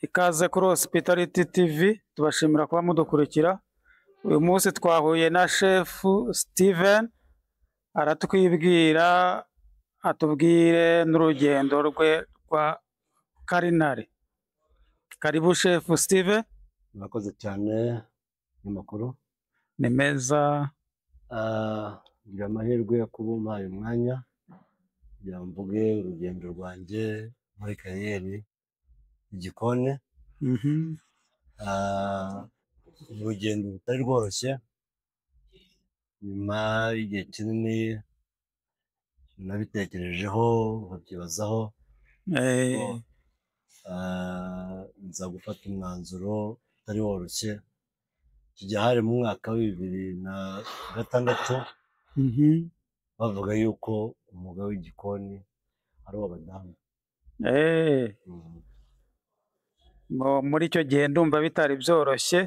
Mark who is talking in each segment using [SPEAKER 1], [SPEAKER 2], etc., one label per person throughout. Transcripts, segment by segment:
[SPEAKER 1] Ikaze kuri Hospitality TV, tubashimira kuba mudukurikira. Uyu munsi twahuye na Chef Steven, aratwibwira, atubwire n'urugendo rwe rwa culinary. Karibu, Chef Steven.
[SPEAKER 2] Murakoze cyane n'amakuru.
[SPEAKER 1] Ni meza.
[SPEAKER 2] Ngira amahirwe yo kuba umpaye umwanya kugira ngo mvuge urugendo rwanjye muri career igikoni. Urugendo rutari rworoshye, nyuma y'igihe kinini nabitekerejeho, nkabyibazaho, nza gufata umwanzuro utari woroshye. Iki gihe hari mu mwaka wa 2006, bavuga yuko umwuga w'igikoni ari uw'abadamu.
[SPEAKER 1] Muri icyo gihe ndumva bitari byoroshye,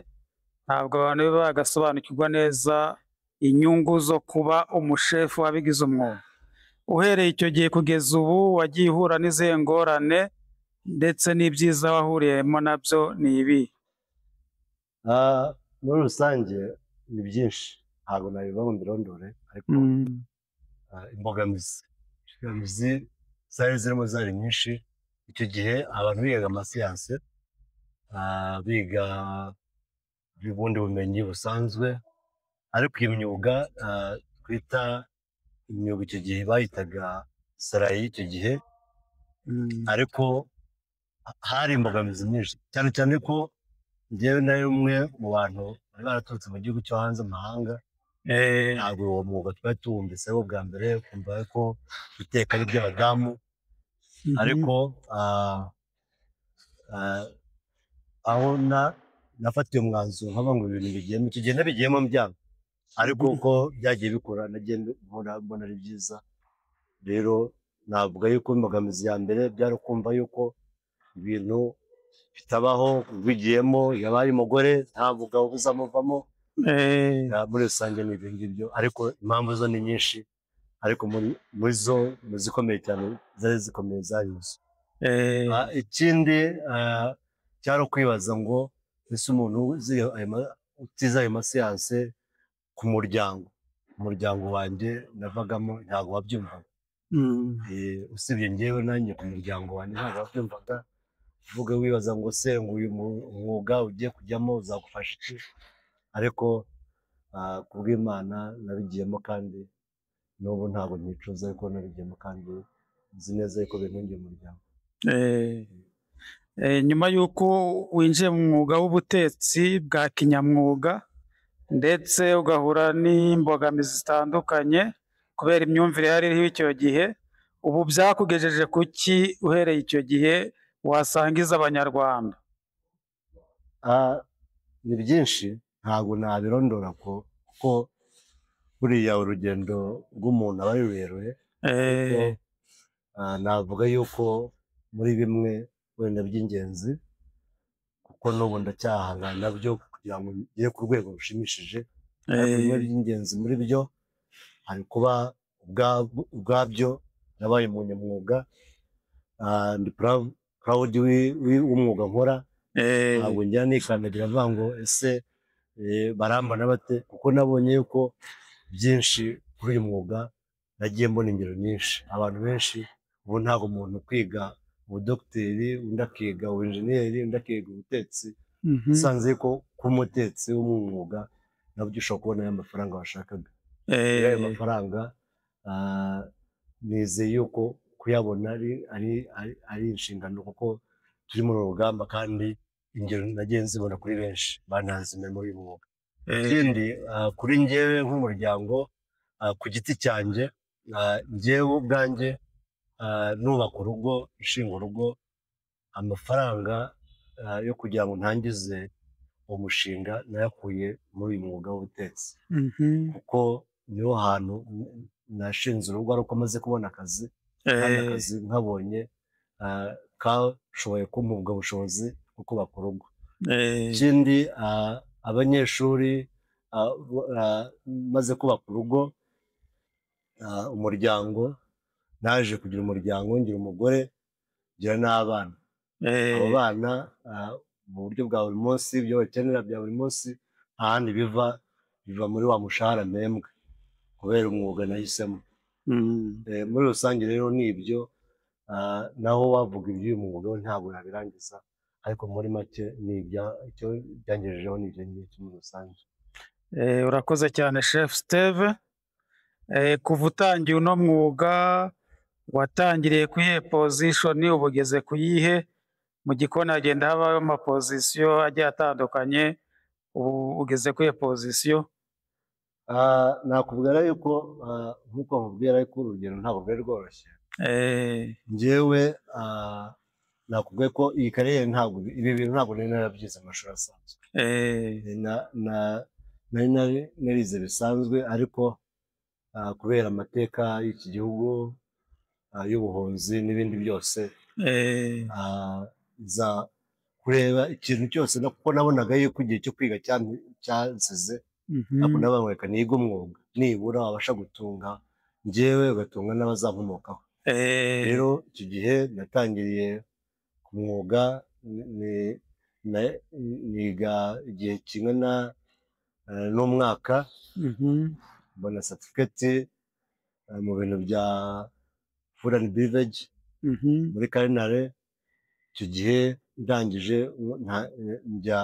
[SPEAKER 1] ntabwo abantu bagasobanukirwa neza inyungu zo kuba umushefu wabigize umwuga. Uhereye icyo gihe kugeza ubu, wagiye uhura n'izihe ngorane, ndetse n'ibyiza wahuriyemo nabyo ni ibi?
[SPEAKER 2] Muri rusange ni byinshi, ntabwo nabivuga ngo mbirondore, ariko imbogamizi zari zirimo zari nyinshi. Icyo gihe abantu bigaga amasiyanse, biga ubundi bumenyi busanzwe, ariko iyi myuga twita imyuga, icyo gihe bayitaga sarayi icyo gihe. Ariko hari imbogamizi nyinshi cyane cyane ko njyewe nari umwe mu bantu bari baraturutse mu gihugu cyo hanze, amahanga. Ntabwo uwo mwuga twari tuwumvise ari bwa mbere, kumva ko guteka ari iby'abadamu. Ariko aho nafatiye umwanzuro nkavuga ngo ibintu bigiyemo, icyo gihe nabigiyemo mbyanga, ariko uko byagiye bikura nagiye mbona ari byiza. Rero navuga yuko imbogamizi ya mbere byari ukumva yuko ibintu bitabaho, ubigiyemo yabaye umugore nta mugabo uzamuvamo. Muri rusange ni ibyo ngibyo, ariko impamvu zo ni nyinshi, ariko muri zo, mu zikomeye cyane, zari zikomeye zari izo. Ikindi cyari ukwibaza ngo ese umuntu utize ayo masiyanse, ku muryango wanjye navagamo ntabwo wabyumvaga. Usibye njyewe, nanjye ku muryango wanjye ntabwo wabyumvaga. Uvuga wibaza ngo se ngo uyu mwuga ugiye kujyamo uzagufasha iki? Ariko ku bw'Imana nabigiyemo, kandi n'ubu ntabwo nicuza ariko nabigiyemo, kandi nzi neza yuko bintungiye umuryango.
[SPEAKER 1] Nyuma y'uko winjiye mu mwuga w'ubutetsi bwa kinyamwuga, ndetse ugahura n'imbogamizi zitandukanye kubera imyumvire yari iriho icyo gihe, ubu byakugejeje ku ki uhereye icyo gihe wasangiza Abanyarwanda?
[SPEAKER 2] Ni byinshi, ntabwo nabirondora kuko buriya urugendo rw'umuntu aba ari rurerure. Navuga yuko muri bimwe wenda by'ingenzi, kuko n'ubu ndacyahangana nabyo kugira ngo ngere ku rwego rushimishije, ariko bimwe by'ingenzi muri byo hari kuba ubwabyo nabaye umunyamwuga. Ndi proud w'umwuga nkora. Ntabwo njya nikandagira mvuga ngo ese barambona bate, kuko nabonye yuko byinshi kuri uyu mwuga nagiye mbona ingero nyinshi. Abantu benshi ubu ntabwo umuntu kwiga ubudogiteri, undi akiga ubujeniyeri, undi akiga ubutetsi. Usanze ko kuba umutetsi w'umwuga nabyo ushobora kubona ayo mafaranga washakaga. Rero ayo mafaranga nizeye yuko kuyabona ari inshingano, kuko turi muri uru rugamba, kandi ingero nagiye nzibona kuri benshi bantanze imbere muri uyu mwuga. Ikindi, kuri njyewe nk'umuryango, ku giti cyanjye, njyewe ubwanjye, nubaka urugo, nshinga urugo, amafaranga yo kugira ngo ntangize uwo mushinga nayakuye muri uyu mwuga w'ubutetsi, kuko niho hantu nashinze urugo ari uko maze kubona akazi, kandi akazi nkabonye kashoboye kumpa ubwo bushobozi bwo kubaka urugo. Ikindi, abanyeshuri, maze kubaka urugo, umuryango, naje kugira umuryango, ngira umugore, ngira n'abana. Abo bana mu buryo bwa buri munsi, ibyo bakenera bya buri munsi, nta handi biva, biva muri wa mushahara mpembwa kubera umwuga nahisemo. Muri rusange rero ni ibyo. Naho wavuga iby'uyu mwuga we ntabwo nabirangiza, ariko muri make ni icyo byangejejeho ni ibyo ngibyo muri rusange.
[SPEAKER 1] Urakoze cyane Chef Steve. Kuva utangiye uno mwuga watangiriye ku iyihe position, ubu ugeze ku yihe? Mu gikoni hagenda habaho amapozisiyo agiye atandukanye, ubu ugeze ku iyihe position?
[SPEAKER 2] Nakubwira yuko nk'uko nkubwira yuko urugendo ntabwo rwari rworoshye. Njyewe nakubwiye ko iyi kariyeri ntabwo, ibi bintu ntabwo nari narabyize mu mashuri asanzwe. Nari narize bisanzwe, ariko kubera amateka y'iki gihugu, y'ubuhunzi n'ibindi byose, nza kureba ikintu cyose, kuko nabonaga yuko igihe cyo kwiga cyansize, ariko nabaga reka nige umwuga nibura wabasha gutunga njyewe, ugatunga n'abazankomokaho. Rero icyo gihe natangiriye ku mwuga, niga igihe kingana n'umwaka, mbona certificate mu bintu bya food and beverage muri culinary. Icyo gihe ndangije njya,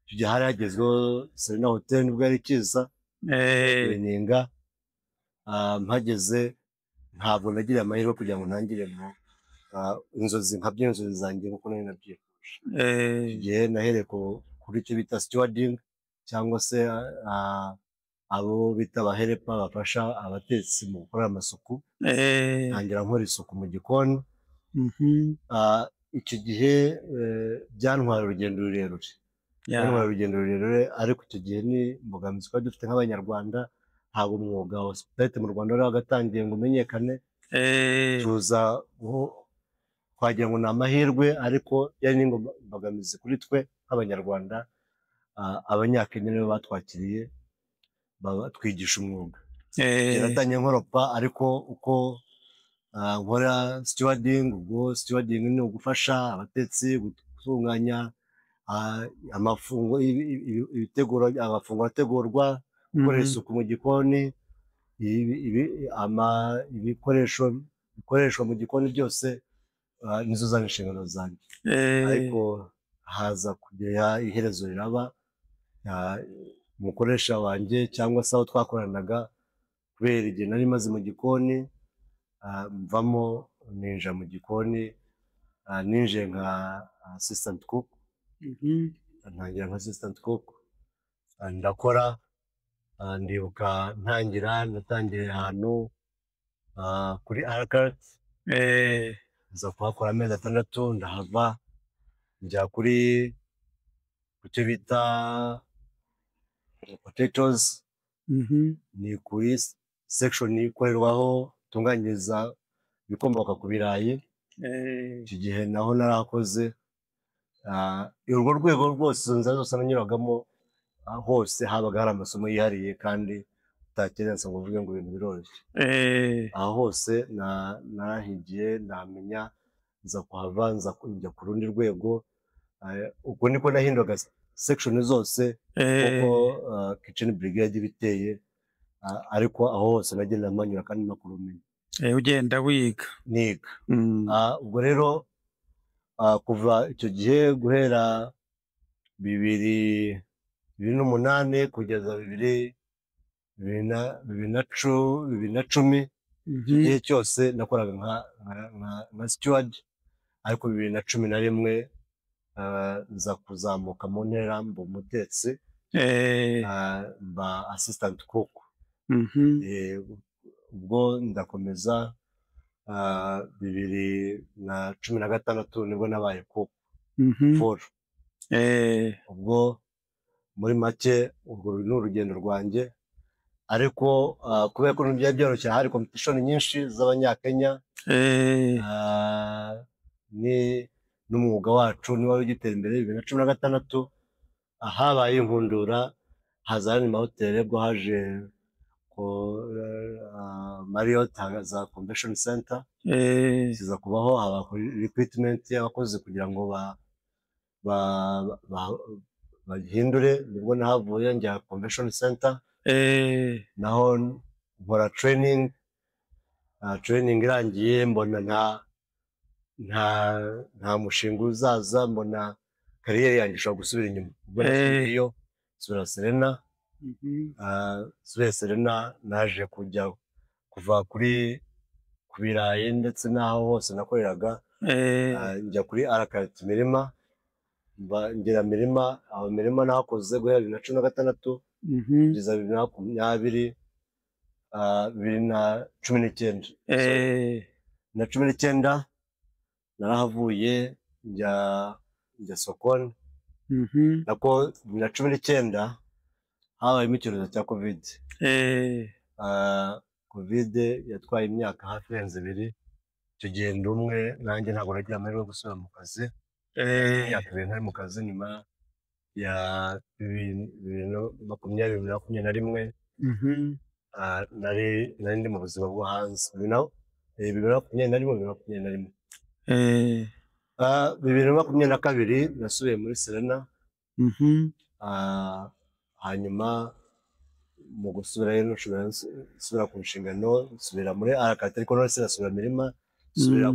[SPEAKER 2] icyo gihe hari hagezweho Serena Hotel, nibwo yari ikiza traininga. Mpageze ntabwo nagiriye amahirwe kugira ngo ntangire mu inzozi nkabyo, inzozi zanjye nkuko nari nabyifuje. Icyo gihe nahereye kuri icyo bita stewarding, cyangwa se abo bita abahelper bafasha abatetsi mu gukora amasuku, ntangira nkora isuku mu gikoni. Icyo gihe byantwaye urugendo rurerure, byantwaye urugendo rurerure, ariko icyo gihe ni imbogamizi twari dufite nk'Abanyarwanda, ntabwo umwuga wa hospitality mu Rwanda wari wagatangiye ngo umenyekane. Tuza twagira ngo ni amahirwe, ariko yari n'imbogamizi kuri twe nk'Abanyarwanda. Abanyakenya nibo batwakiriye, batwigisha umwuga. Natangiye nkoropa, ariko uko nkora stewarding, ubwo stewarding ni ugufasha abatetsi gutunganya amafunguro, ibiteguro, amafunguro ategurwa, gukora isuku mu gikoni, ibikoresho bikoreshwa mu gikoni byose, nizo zari inshingano zanjye. Ariko haza kugera iherezo riraba, umukoresha wanjye cyangwa se aho twakoranaga, kubera igihe nari maze mu gikoni, mvamo ninjira mu gikoni, ninjiye nka assistant cook, ntangira nka assistant cook, ndakora. Ndibuka ntangira, natangiriye ahantu kuri à la carte, nza kuhakora amezi 6, ndahava njya kuri ku cyo bita potatoes, ni kuri section ikorerwaho itunganyiriza ibikomoka ku birayi. Icyo gihe naho narahakoze. Urwo rwego rwose, izo nzira zose nanyuragamo, hose habaga hari amasomo yihariye, kandi utakerensa ngo uvuge ngo ibintu biroroshye. Aho hose narahigiye, ndamenya, nza kuhava nza njya ku rundi rwego. Ubwo niko nahinduraga section zose kuko kitchen brigade iba iteye, ariko aho hose nagenda mpanyura kandi mpakura ubumenyi.
[SPEAKER 1] Ugenda wiga.
[SPEAKER 2] Niga. Ubwo rero kuva icyo gihe, guhera 2008 kugeza bibiri bibiri na bibiri na cu 2010, icyo gihe cyose nakoraga nka steward, ariko 2011 nza kuzamuka mu ntera mba umutetsi, mba assistant cook. Ubwo ndakomeza, 2016 nibwo nabaye cook full. Ubwo muri make urwo ni urugendo rwanjye, ariko kubera ko byari byoroshye, hari competition nyinshi z'Abanyakenya, ni n'umwuga wacu niba wari ugitera imbere. 2016 habaye inkundura, haza ayandi mahoteli, bwo haje Marriott za Convention Center ziza kubaho, haba recruitment y'abakozi kugira ngo bahindure, nibwo nahavuye njya Convention Center, naho nkora training. Training irangiye mbona nta mushinga uzaza, mbona career yanjye ishobora gusubira inyuma, ubwo nasubiyeyo nsubira Serena. Nsubiye Serena naje kujya kuva kuri ku birayi ndetse n'aho hose nakoreraga, njya kuri à la carte Mirima, ngera Mirima, aho Mirima nahakoze guhera 2016 kugeza 2020, 2019. Na 19 narahavuye njya Sokoni, nako 2019 habayemo icyorezo cya Covid. Covid yatwaye imyaka hafi irenze 2, icyo gihe ndi umwe nanjye ntabwo nagira amahirwe yo gusubira mu kazi. Imyaka 2 ntari mu kazi nyuma ya 2020, 2021, nari ndi mu buzima bwo hanze 2021, 2021. 2022 nasubiye muri Serena. Hanyuma mu gusubirayo nsubira ku nshingano, nsubira muri à la carte, ariko none sinasubira Mirima, nsubira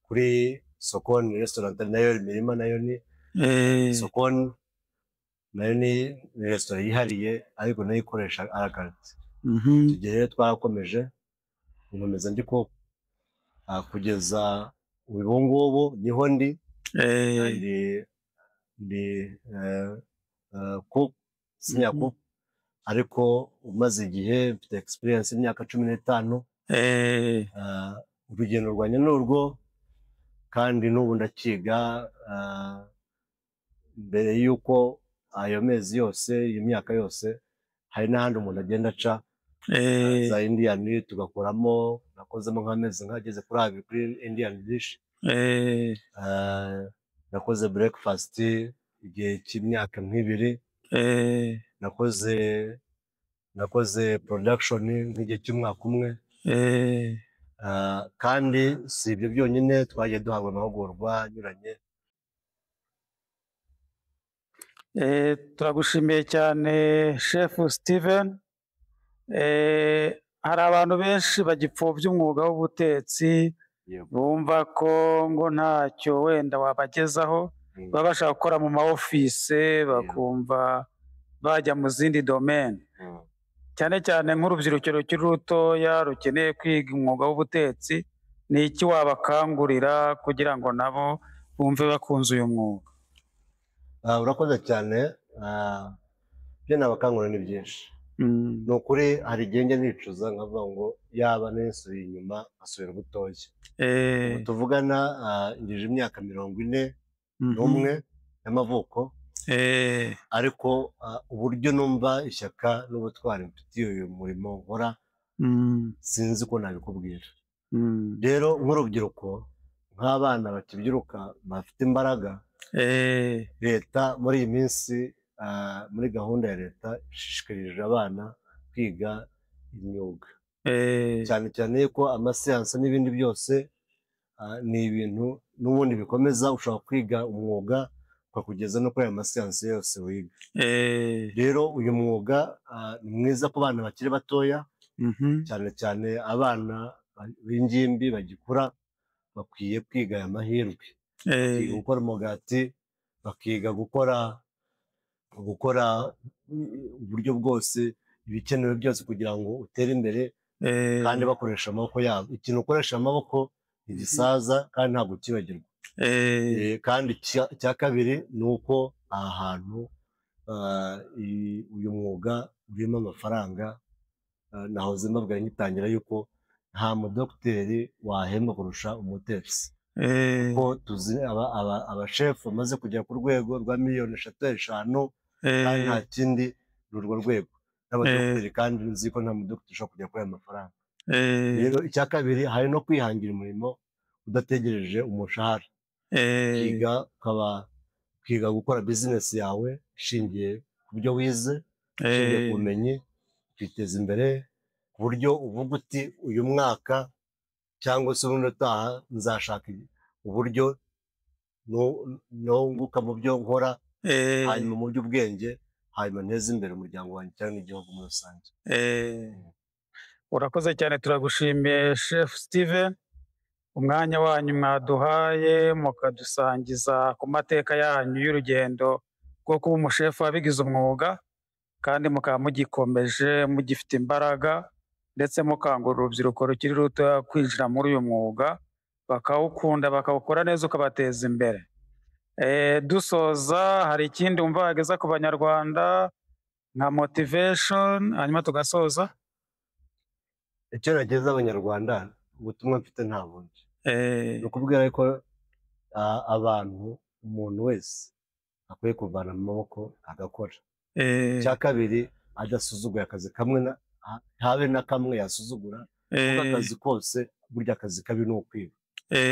[SPEAKER 2] kuri Sokoni restaurant, nayo Mirima nayo ni Sokoni nayo ni restaurant yihariye ariko nayo ikoresha à la carte. Icyo gihe rero twarakomeje, nkomeza ndi ko kugeza ubu ngubu niho ndi. Ndi cook, senior cook, ariko umaze igihe mfite experience y'imyaka 15. Urugendo rwanjye ni urwo, kandi n'ubu ndakiga. Mbere y'uko ayo mezi yose, iyo myaka yose, hari n'ahandi umuntu agenda aca, za Indian tugakoramo, nakozemo nk'amezi nk'ageze kuri 2 kuri Indian dish. Nakoze breakfast igihe cy'imyaka nk'ibiri. Nakoze production nk'igihe cy'umwaka umwe. Kandi si ibyo byonyine, twagiye duhabwa amahugurwa anyuranye.
[SPEAKER 1] Turagushimiye cyane Chef Steven. Hari abantu benshi bagipfobya umwuga w'ubutetsi, bumva ko ngo ntacyo wenda wabagezaho, baba bashaka gukora mu ma office, bakumva bajya mu zindi domaine, cyane cyane nk'urubyiruko rukiri rutoya rukeneye kwiga umwuga w'ubutetsi. Ni iki wabakangurira kugira ngo nabo bumve bakunze uyu mwuga?
[SPEAKER 2] Urakoze cyane. Ibyo nabakangurira ni byinshi. Ni ukuri hari igihe njya nicuza nkavuga ngo yaba nisubiye inyuma nkasubira butoya. Ubu tuvugana ngejeje imyaka 41 y'amavuko, ariko uburyo numva ishyaka n'ubutwari mfitiye uyu murimo nkora, sinzi ko nabikubwira. Rero nk'urubyiruko, nk'abana bakibyiruka bafite imbaraga, leta muri iyi minsi, muri gahunda ya leta ishishikarije abana kwiga imyuga, cyane cyane ko amasiyansi n'ibindi byose ni ibintu n'ubundi bikomeza, ushobora kwiga umwuga ukakugeza no kuri ayo masiyansi yose wiga. Rero uyu mwuga ni mwiza ku bana bakiri batoya, cyane cyane abana b'ingimbi bagikura bakwiye kwiga aya mahirwe, bakiga gukora umugati, bakiga gukora uburyo bwose, ibikenewe byose kugira ngo utere imbere, kandi bakoresha amaboko yabo. Ikintu ukoresha amaboko ntigisaza kandi ntabwo ukibagirwa. Kandi icya kabiri ni uko aha hantu uyu mwuga urimo amafaranga. Nahoze mbabwira ngitangira yuko nta mudogiteri wahembwa kurusha umutetsi, kuko tuzi abashefu bamaze kugera ku rwego rwa miliyoni 3, 5, kandi nta kindi ni urwo rwego n'abadogiteri, kandi nzi ko nta mudogiteri ushobora kugera kuri ayo mafaranga. Rero icya kabiri hari no kwihangira umurimo udategereje umushahara, ukiga gukora bizinesi yawe ishingiye ku byo wize, ishingiye ku bumenyi, ukiteza imbere. ku buryo uvuga uti uyu mwaka cyangwa se ubundi utaha nzashaka uburyo nunguka mu byo nkora, hanyuma mu by'ubwenge, hanyuma nteze imbere umuryango wanjye cyangwa n'igihugu muri rusange.
[SPEAKER 1] Urakoze cyane, turagushimiye Chef Steven, umwanya wanyu mwaduhaye mukadusangiza ku mateka yanyu y'urugendo rwo kuba umushefu wabigize umwuga, kandi mukaba mugikomeje mugifite imbaraga, ndetse mukangurira urubyiruko rukiri ruto kwinjira muri uyu mwuga, bakawukunda bakawukora neza ukabateza imbere. Dusoza, hari ikindi wumva wageza ku Banyarwanda nka motivation, hanyuma tugasoza?
[SPEAKER 2] Icyo nageza Abanyarwanda, ubutumwa mfite nta bundi, ni ukubwira ko abantu, umuntu wese akwiye kuvana mu maboko agakora. Icya kabiri, adasuzuguye akazi kamwe, habe na kamwe yasuzugura, kuko akazi kose, burya akazi kabi ni ukwiba,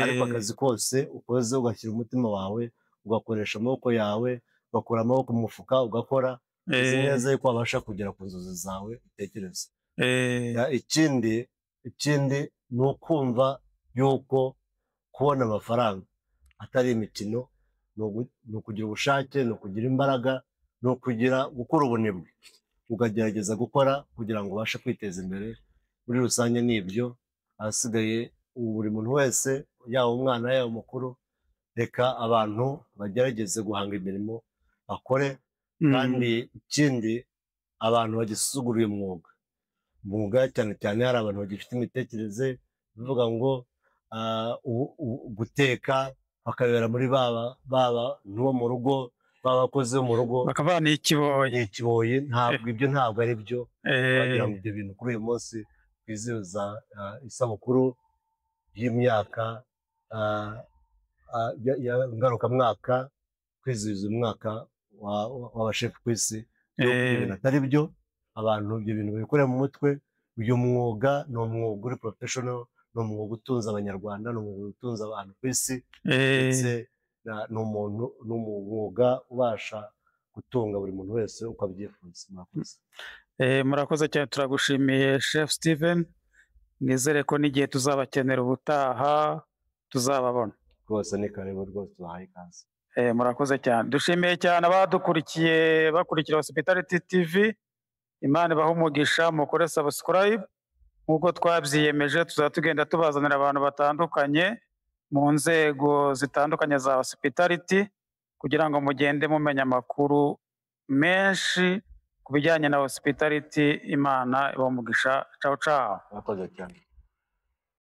[SPEAKER 2] ariko akazi kose ukoze ugashyira umutima wawe, ugakoresha amaboko yawe, ugakura amaboko mu mufuka ugakora, uzi neza yuko wabasha kugera ku nzozi zawe utekereza. Ikindi ni ukumva yuko kubona amafaranga atari imikino, ni ukugira ubushake, ni ukugira imbaraga, ni ukugira gukora ubunebwe, ukagerageza gukora kugira ngo ubashe kwiteza imbere. Muri rusange ni ibyo. Ahasigaye ubu buri muntu wese, yaba umwana yaba umukuru, reka abantu bagerageze guhanga imirimo bakore. Kandi ikindi, abantu bagisuzugura uyu mwuga, cyane cyane hari abantu bagifite imitekerereze ivuga ngo guteka bakabera muri baba n'uwo mu rugo, babakozi bo mu rugo,
[SPEAKER 1] bakaba ni ikiboyi.
[SPEAKER 2] Ni ikiboyi. Ntabwo ibyo, ntabwo ari byo. Wagira ngo ibyo bintu kuri uyu munsi twizihiza isabukuru y'imyaka ya ngarukamwaka, kwizihiza umwaka w'abashefu ku isi, yuko ibyo bintu atari byo. Abantu ibyo bintu babikure mu mutwe. Uyu mwuga ni umwuga uri professional, ni umwuga utunze Abanyarwanda, ni umwuga utunze abantu ku isi, ndetse ni umuntu, ni umwuga ubasha gutunga buri muntu wese uko abyifuza. Murakoze.
[SPEAKER 1] Murakoze cyane, turagushimiye Chef Steven. Nizere ko n'igihe tuzabakenera ubutaha tuzababona.
[SPEAKER 2] Rwose ni karibu, rwose tubahaye ikaze.
[SPEAKER 1] Murakoze cyane, dushimiye cyane abadukurikiye bakurikira Hospitality TV. Imana ibahe umugisha, mukore subscribe nk'uko twabyiyemeje. Tuzaba tugenda tubazanira abantu batandukanye mu nzego zitandukanye za hospitality, kugira ngo mugende mumenya amakuru menshi ku bijyanye na hospitality. Imana ibahe umugisha. Ciao ciao.
[SPEAKER 2] Murakoze cyane.